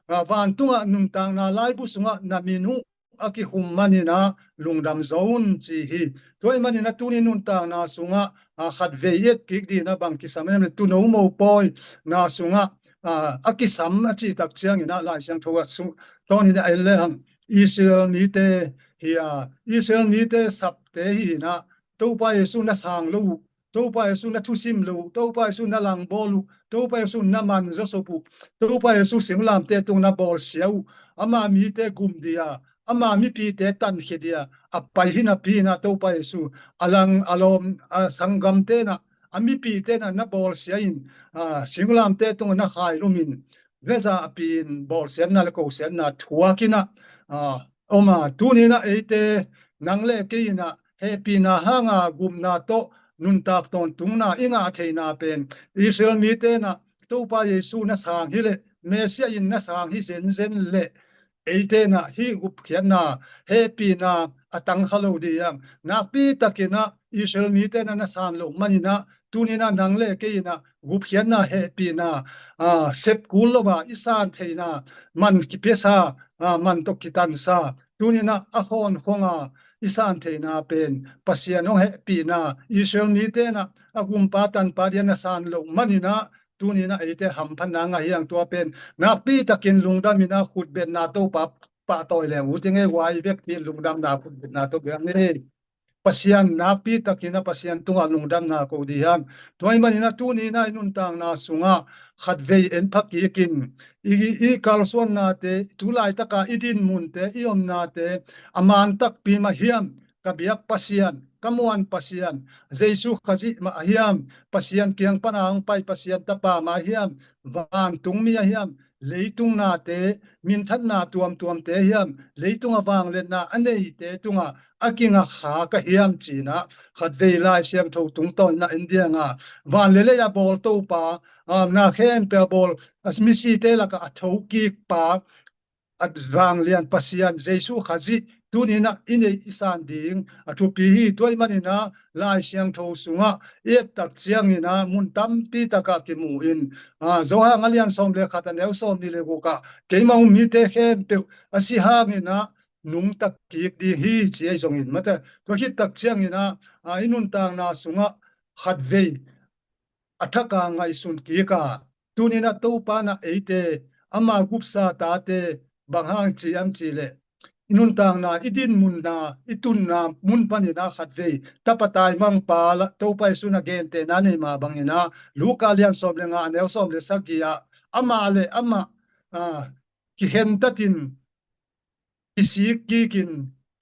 Aa, vantungah nuntakna laibu sungah na min uh a kikhum manin ah lungdam zaw un, ci hi. Tua ahih manin ah tuni nuntakna sungah, aa, khatvei i et kik dingin ah bang kisam hiam cih leh, tuuno mopawina sungah, aa, a kisam a cih tak ciangin ah Lai Siangtho ah sung, tawnin ah en lehang Israel mite hi a, Israel mite sapte hi in ah, Topa Jesu na sang lo uh, Topa Jesu na thusim lo uh, Topa Jesu na langbawl uh, Topa Jesu na man zawsop uh, Topa Jesu singlamteh tungah na bawlsia uh, ama mite gum ding a, ama mipite tankhia ding a a pai hi napi in ah, Topa Jesu a lang, a lawm, a sanggamte in ah, a mipite in ah na bawlsia in, aa, singlamteh tungah na khailum in, veza a pi in bawlsiatna le kosiatna thuak in ah, aa, om a, tuni-in ah eite, nang le kei in ah hehpihna hanga gupna tawh nuntak tawntungna i ngah theihna pen, Israel mite in ah Topa Jesu na sang hi leh, Messiah in na sang hi zenzen leh, eite in ah hih gupkhiatna, hehpihna a tang kha lo ding a, nakpi takin ah Israel mite in ah na san loh manin ah, tuni-in ah nang le kei in ah gupkhiatna, hehpihna, aa, sep kul lo a i san theihna, man kipiasa, aa, man tawh kitansa, tuni-in ah a hawnkhong a i san theihna pen Pasian hong hehpihna, Israel mite in ah a gumpa tanpa ding a na san loh manin ah, tuni-in ah eite hamphatna ngah hi hang. Tua pen nakpi takin lungdam in ah khutbetna Topa pahtawi leng uh teng e, huai bek pi in lungdamna khutbetna tawh biak ni. Pasian nakpi takin ah Pasian tungah lungdamna ko ding hi hang. Tua ahih manin ah tuni-in ah i nuntakna sungah khatvei en pha kik in, i, i kalsuannate, tu laitaka i dinmunte, i omnate, a man takpi mah hiam, ka biak Pasian, ka muan Pasian, Jesu Khazih mah a hiam, Pasian kiang pana hong pai Pasian Tapa mah a hiam, vantung mi a hiam, leitung nate, minthanna tuamtuamte a hiam, leitung a vangliatna a neite tungah a kingakkhak a hiam, ci-in ah khatvei Lai Siangtho tungtawn in ah en ding a, van le lei a bawl Topa, aa, na khempeuh a bawl, a misite lakah a thokikpa, a vanglian Pasian Jesu Khazih tuni-in ah i neih i san ding a thupi hi. Tua ahih manin ah Lai Siangtho sungah i et tak ciangin ah mun tampi takah kimu in, aa, Johan a lian sawm le khat, a neu sawmnih le gukah, keimah hong um mite khempeuh a si hangin ah nungta kik ding hi, ci ahi zongin mate. Tua khit tak ciangin ah, aa, i nuntakna sungah khatvei a thak a ngaihsun kik a, tuni-in ah Topa in ah eite, ama gupsa tate, bang hang ci hiam cih leh, i nuntakna, i dinmunna, i tunna mun panin ah khatvei tapa taimangpa la, Topa Jesu in ah gentehna nei mah bangin ah, Luka lian sawm le nga, a neu sawm le sagih ah, amah le amah, aa, kikhentatin, kisik kikin,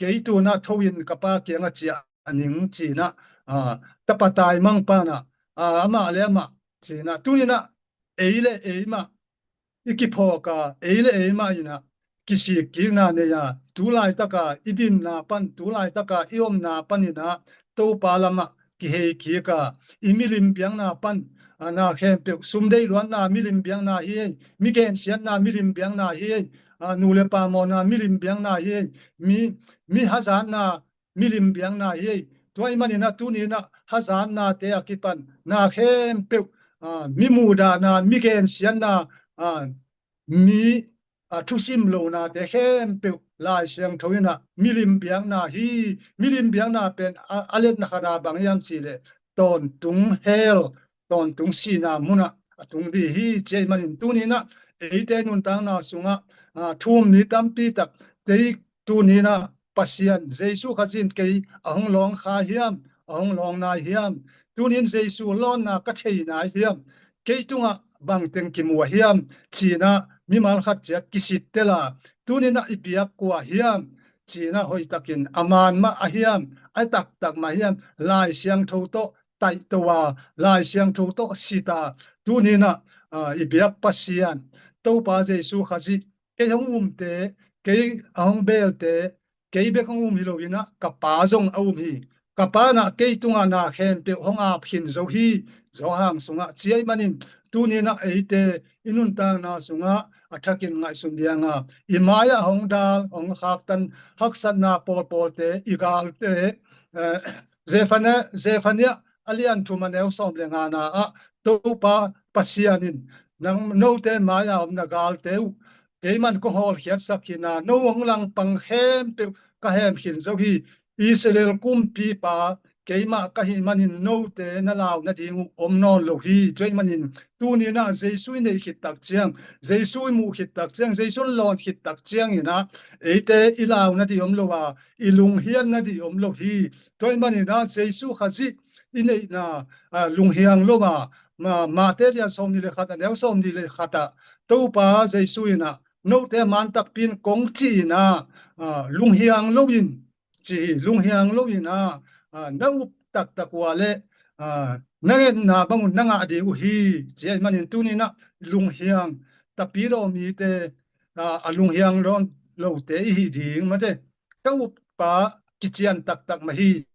kei tu-in ah tho in ka Pa kiangah ciah ning, ci-in ah, aa, tapa taimangpa in ah, aa, amah le amah, ci-in ah, tuni-in ah ei le ei mah i kiphawk a, ei le ei mah in ah kisik kikna nei a, tu laitaka i dinna pan, tu laitaka i omna panin ah Topa lamah kihei kik a, i milim biakna pan, aa, na khempeuh, sum deih luatna milim biakna hi ei, mi gensiatna milim biakna hi ei, a, nu le pa mawhna milim biakna hi ei. Mi, mi hazatna milim biakna hi ei. Tua ahih manin ah tuni in ah hazatnate a kipan na khempeuh, a, mi muhdahna, mi gensiatna, a, mi, a, thusim lonate khempeuh Lai Siangtho in ah milim biakna hi. Milim biakna pen a, a letna khat ah bang hiam cih leh tawntung hell, tawntung sihna mun ah a tung ding hi, ci ahih manin tuni in ah eite nuntakna sungah, a, thu-um mi tampi tak, kei tuni in ah Pasian Jesu Khazih in kei a hong lawng kha hiam, a hong lawng nai hiam, tuni in Jesu lawnna ka thei nai hiam, kei tungah bangteng kimu a hiam, ci-in ah mimal khat ciat kisittel a, tuni in ah i biak kua hiam, ci-in ah hoihtakin a man mah a hiam, a taktak mah hiam, Lai Siangtho tawh taihto a, Lai Siangtho tawh sit a, tuni in ah, a, i biak Pasian Topa Jesu Khazih, kei hong umte, kei a hong belte, kei bek hong um hi lo in ah ka Pa zong a um hi. Ka Pa in ah kei tungah na khempeuh hong ap khin zo hi, Johan sungah, ci ahih manin tuni in ah eite i nuntakna sungah a thakin ngaihsun ding a, i mai-ah hong dal, hong khaktan haksatna pawlpawlte, i galte, eh, Zefania, Zefania a lian thum a neu sawm le ngana ah Topa Pasian in, nang, note mai-a om na galte uh, keiman kong hawlkhiatsak hi a, no hong langpang khempeuh ka hem khin zo hi. Israel kumpipa keimah ka hih manin note na lau nading uh om nawn lo hi. Tua ahih manin tuni in ah Jesu i neih khit tak ciang, Jesu i muh khit tak ciang, Jesu lawn khit tak ciangin ah eite i lau nading om lo a, i lunghiang nading om lo hi. Tua ahih manin ah Jesu Khazih i neihna, a, lunghiang lo a, Ma-, Mate lian sawmnih le khat a neu sawmnih le khat ah Topa Jesu in ah note man takpi in kong cih in ah, a, lunghiang lo in, ci hi, lunghiang lo in ah, a, na up taktak uh leh, a, na ngetna bang un na ngah ding uh hi, ci ahih manin tuni in ah lunghiang, Tapidaw mite, a, a lunghiang dawn lote i hi ding mate. Ka uppa kician taktak mah hi.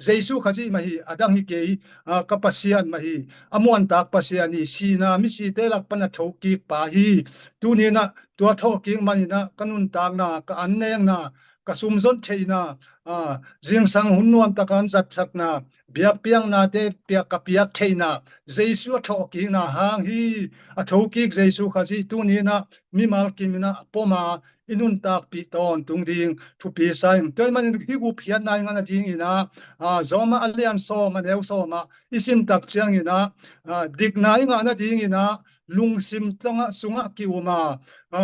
Jesu Khazih mah hi, a dang hi kei, a, ka Pasian mah hi. A muantak Pasian hi, sihna misite lak pan a thokik pa hi. Tuni in ah tua thawhkik manin ah ka nuntakna, ka annekna, ka sumzon theihna, a, zingsang hun nuamtak an zatsakna, biakpiaknate piak, ka piak theihna, Jesu a thawhkikna hang hi. A thokik Jesu Khazih tuni in ah mimal kim in ah pom a, i nuntakpih tawntung ding thupi sa ing. Tua ahih manin hih upkhiatna i ngah nadingin ah, a, Rom a lian sawm a neu sawm ah i sim tak ciangin ah, a, dikna i ngah nadingin ah lungsim tungah, sungah ki-um a, a,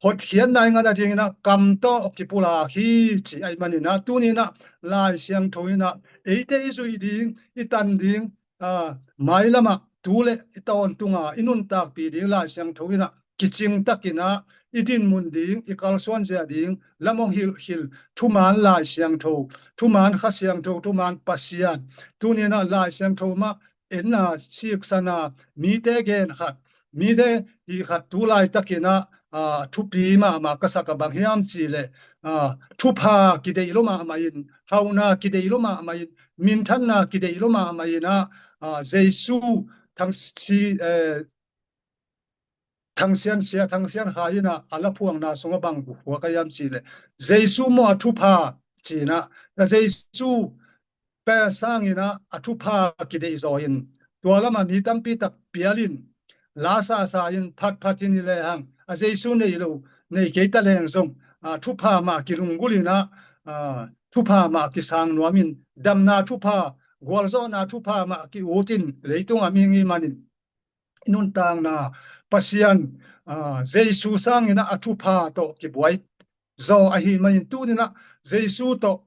hotkhiatna i ngah nadingin ah kam tawh kipulak hi, ci ahih manin ah tuni in ah Lai Siangtho in ah eite i zuih ding, i tan ding, a, mailam ah tu le i tawntung a i nuntakpih ding Lai Siangtho in ah kicing takin ah i dinmun ding, i kalsuan zia ding lam hong hilhhilh thuman Lai Siangtho, thuman Kha Siangtho, thuman Pasian. Tuni in ah Lai Siangtho mah en a, siksan a, mite gen khat, mite hih khat tu laitakin ah, a, thupi mahmah ka sak a, bang hiam cih leh, a, thupha kideih lua mahmah in, hauhna kideih lua mahmah in, minthanna kideih lua mahmah in ah, a, Jesu thang si, eh, Thangsian Sia, Thangsian Khai in ah a la phuakna sungah bang phuak a hiam cih leh, Jesu maw a thupha, ci-in ah, a Jesu pen sangin ah a thupha kideih zaw in, tua lamah mi tampi tak pial in, la sasa in, phatphat in i lehang, a Jesu nei lo, nei kei ta leng zong, a, thupha mah kilunggulh in ah, a, thupha mah kisang nuam in, damna thupha, gualzawhna thupha mah ki-ut in, leitungah mihing i hih manin i nuntakna Pasian, a, Jesu sangin ah a thupha tawh kibuai zaw ahih manin tuni in ah Jesu tawh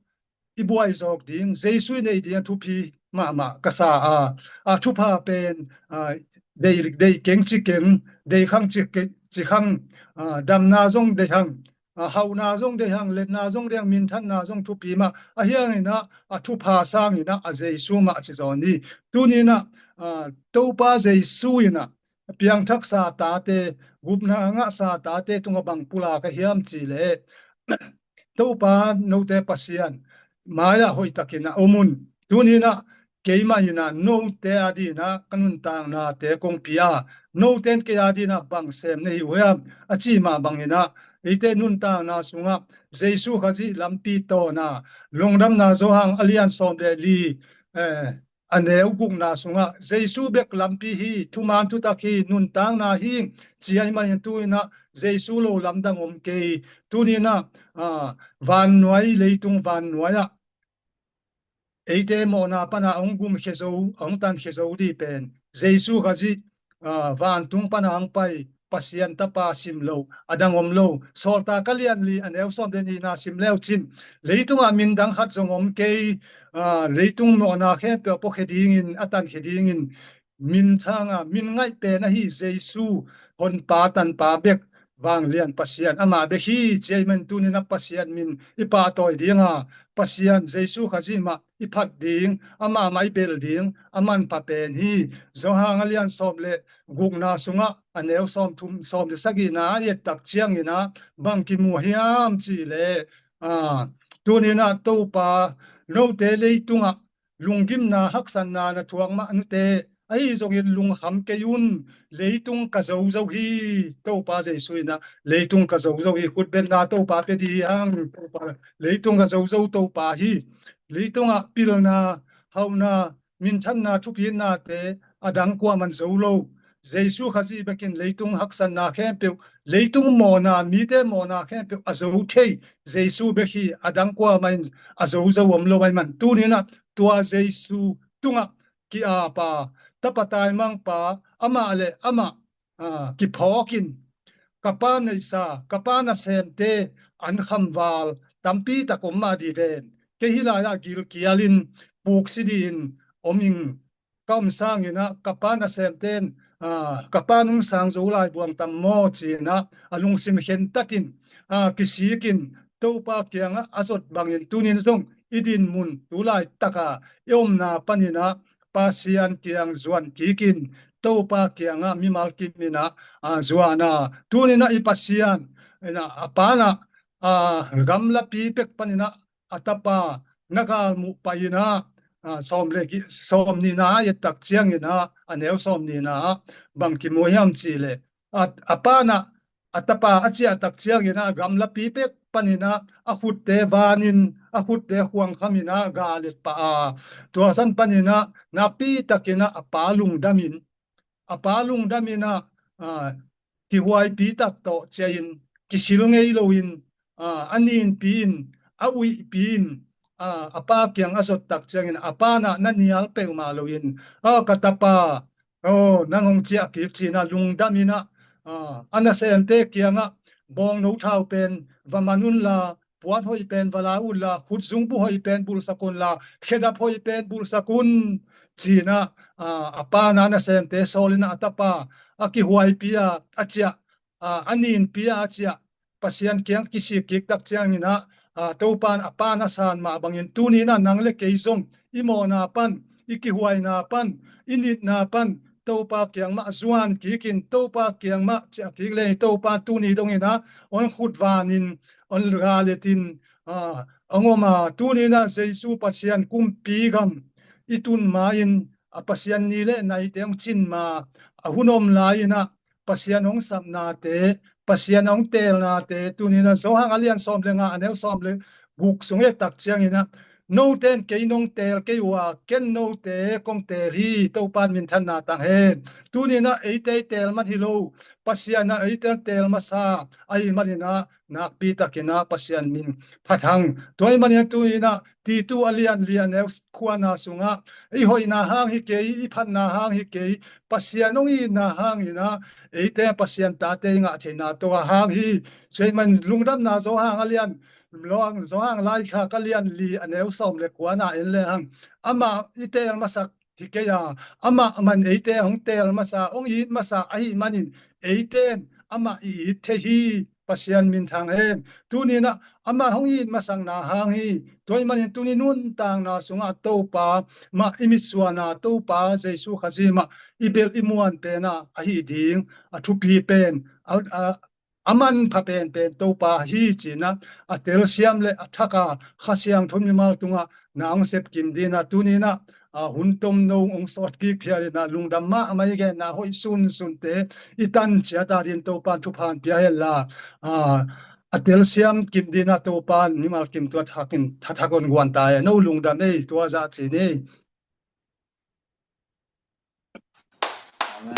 i buai zawk ding, Jesu i neih ding a thupi mahmah ka sa a, a thupha pen, a, deih, deih keng ci keng, deih khang ci ke-, ci khang, a, damna zong deih hang, a, hauhna zong deih hang, letna zong deih hang, minthanna zong thupi mah. Ahi hangin ah a thupha sangin ah a Jesu mah ci zaw ni. Tuni in ah, a, Topa Jesu in ah a piangthaksa tate, gupna a ngahsa tate tungah bang pulak a hiam cih leh, Topa note Pasian mai-ah hoihtakin ah om un. Tuni in ah keimah in ah note adingin ah ka nuntaknate kong pia, note in kei adingin ah bang sem na hi uh hiam, a cih mah bangin ah eite nuntakna sungah Jesu Khazih lampi tawna, Lungdamna Johan a lian sawm le li, eh, a neu gukna sungah Jesu bek lampi hi, thuman thutak hi, nuntakna hi, ci ahih manin tuninah Jesu lo lamdang om kei. Tuninah, ah, vannuai, leitung vannuai ah eite mawhna pana hong gumkhia zo, hong tankhia zo dih pen Jesu Khazih, ah, vantung pana hong pai Pasian Tapa sim lo, a dang om lo. Sawltak a lian li a neu sawm le nihna sim leu cin, leitungah min dang khat zong om kei, ah, leitung mawhna khempeuh a puakhia dingin, a tankhia dingin, min sanga min ngaih pen ahi Jesu, Honpa Tanpa bek, vanglian Pasian amah bek hi, ci ahih manin tuninah Pasian min i pahtawi dinga, Pasian Jesu Khazih mah i phat ding, amah mah i bel ding, a manpha pen hi. Johan a lian sawm le gukna sungah a neu sawm thum, sawm le sagihna a i et tak cianginah bang kimu hiam cih leh, ah, tuninah Topa, note leitungah lunggimna, haksatna na thuak mah nute, ahi zongin lungkham kei un, leitung ka zo zo hi, Topa Jesu inah, leitung ka zo zo hi, khutbetna Topa pia dih hang, Topa, leitung ka zo zo Topa hi, leitungah pilna, hauhna, minthanna, thupitnate a dang kuaman zo lo. Jesu Khazih bekin leitung haksatna khempeuh, leitung mawhna, mite mawhna khempeuh a zo thei Jesu bek hi, a dang kuamah in a zo zo om lo ahih man. Tuninah tua Jesu tungah ki-apa, tapa taimangpa, amah le amah, ah, kiphawkin, ka Pa neihsa, ka Pa nasemte an khamval tampi tak om mah dih ven. Kei hih lai-ah gilkialin puksi dihin om ing, ka om sanginah ka Pa nasemte in, ah, ka Pa nungsang zo lai buang tam maw, ci-inah a lungsim khentatin, ah, kisikin Topa kiangah a zot bangin tunin zong i dinmun tu laitaka i omna paninah Pasian kiang zuan kikin Topa kiangah mimal kiminah, ah, zuana, tuninah i Pasian inah a panah, ah, gamlapi pek paninah a tapa na galmuh pahinah, ah, sawm le gi-, sawm nihna a i et tak cianginah a neu sawm nihna ah bang kimu hiam cih leh, a, a panah a tapa a ciah tak cianginah gamlapi pek paninah a khutte vanin, a khutte khuangkhaminah gal et pah a, tua san paninah nakpi takinah a pa lungdamin, a pa lungdaminah, ah, kihuaipi tak tawh ciahin kisil ngei loin, ah, a ninpi-in, a uihpi-in, ah, a pa kiang a zot tak ciangin a panah na nial peuhmah loin, ah, ka tapa, oh, nang hong ciah kik, cinah lungdaminah, ah, a nasemte kiangah bawngno thau pen va man unla, puan hoih pen va la unla, khutzungbu hoih pen bulhsak unla, khedap hoih pen bulhsak un, cinah, ah, a panah a nasemte sawlinah a tapa a kihuaipi a a ciah, ah, a ninpi a a ciah Pasian kiang kisik kik tak cianginah, ah, Topa in a pa na san mah bangin tuninah nang le kei zong i mawhna pan, i kihuaina pan, i nitna pan Topa kiang mah zuan kikin, Topa kiang mah ciah kik leng Topa tuni donginah hong khutvanin, hong galetin, ah, hong om a, tuninah Jesu Pasian kumpi gam i tun ma-in a Pasian ni le naite hong cin ma, a hun om lai-inah Pasian hong sapnate, Pasian hong teelnate, tuninah Johan a lian sawm le nga a neu sawm le guk sung i et tak cianginah, note in kei nong teel kei uh a, ken note kong teel hi, Topa in minthanna tang hen. Tuninah eite i teel man hi lo, Pasian ah eite teel masa ahih maninah nakpi takinah Pasian min phat hang. Tua ahih maninah tuninah Titu a lian li a neu khuana sungah, i hoihna hang hi kei, i phatna hang hi kei, Pasian hong itna hanginah eite Pasian tate i ngah theihna tua hang hi. Tua ahih man Lungdamna Johan a lian, Johan laikhak a lian li a neu sawm le kuana en lehang, amah i teel masak hi kei a, amah man eite hong teel masa, hong it masa ahih manin eite in amah i it thei hi. Pasian minthang hen. Tuninah amah hong it masakna hang hi. Tua ahih manin tuni nuntakna sungah Topa mah i mitsuana, Topa Jesu Khazih mah i belh i muan pena ahi ding, a thupi pen, a, a, a manpha penpen Topa hi, cinah a telsiam le a thaka Kha Siangtho mimal tungah na hong sepkim dinah tuninah, ah, hun tomno hong sawt kik phialinah lungdam mahmah i genna hoih sunsunte i tan ciata din Topa in thupha pia henla, ah, A telsiam kim dina Topa in mimal kim tua thakin thathak on guan ta e. No lungdam ei, tua zah tlin ei.